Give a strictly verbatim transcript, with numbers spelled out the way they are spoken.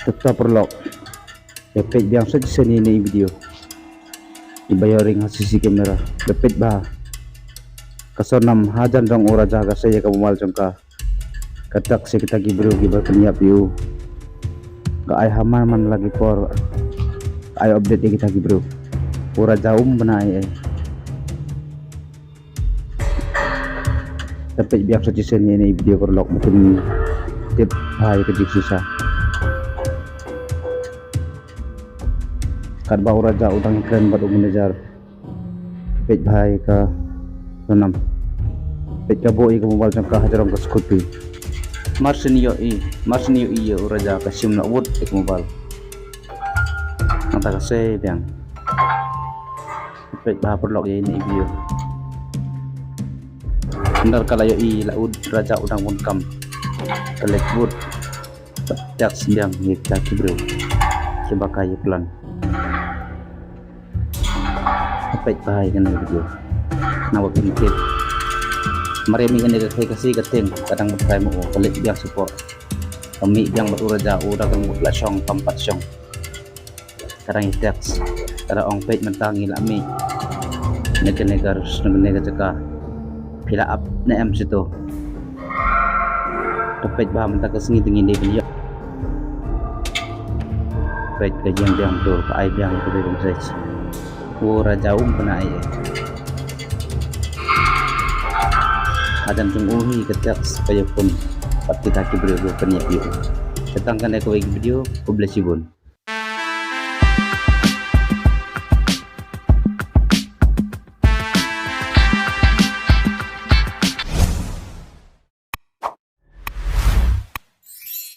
Tæ to paralok, ya peit biang sa chisien ini i video. I ba yoh ring ha C C camera. Ya peit bha. Ka Sonam hajan jong u Raja ka sei ya ka mobile jong ka. Ka text ya kita ki bru ki ba pynyap ya u. Ka ai ha man man la ki por. Ka ai update ya kita ki bru. U Raja um bna ai ai. Tæ peit biang sa chisien ini i video paralok, mut tip bha ya ka jingsisa. Katba u Raja u dang kren bad u manager. Peit bha ya ka Sonam. Peit ka booh ya ka mobile jong ka hajrong ka scooty. Mar sien yoh i, mar sien yoh i ya u Raja ka shim na wut ya ka mobile. Nangta ka sei biang. Peit bha paralok ya ini i video. Ndar ka la yoh i la u Raja u dang bun kam. Ka leh wut. Text biang ya kita ki bru. Kiba ka ya plan. Peit bha ya kani ka video. Nang wa pynkhih. Mar ya mih kani ka khei ka si ka tieng, ka dang bun trai mo, ka leh biang support. Ka mih biang bad u Raja, u Raja ka mut la shong, kam pat shong. Ka dang ya text. Ka dang ong peit mynta ngi la mih. Ne kani ka rus, ne kani ka jaka. Phi la ap ne em sito. Tæ peit bha mynta ka sngi tæ ngi dei pynyoh. Peit ka yang biang to, ka ai biang ka dei message. U Raja um bna ai. Hajan jong u hi ka text ka ya phone. Pat kita ki bru ki pynyap ya u. Tæ tang kani kawei ki video, khublei chibun.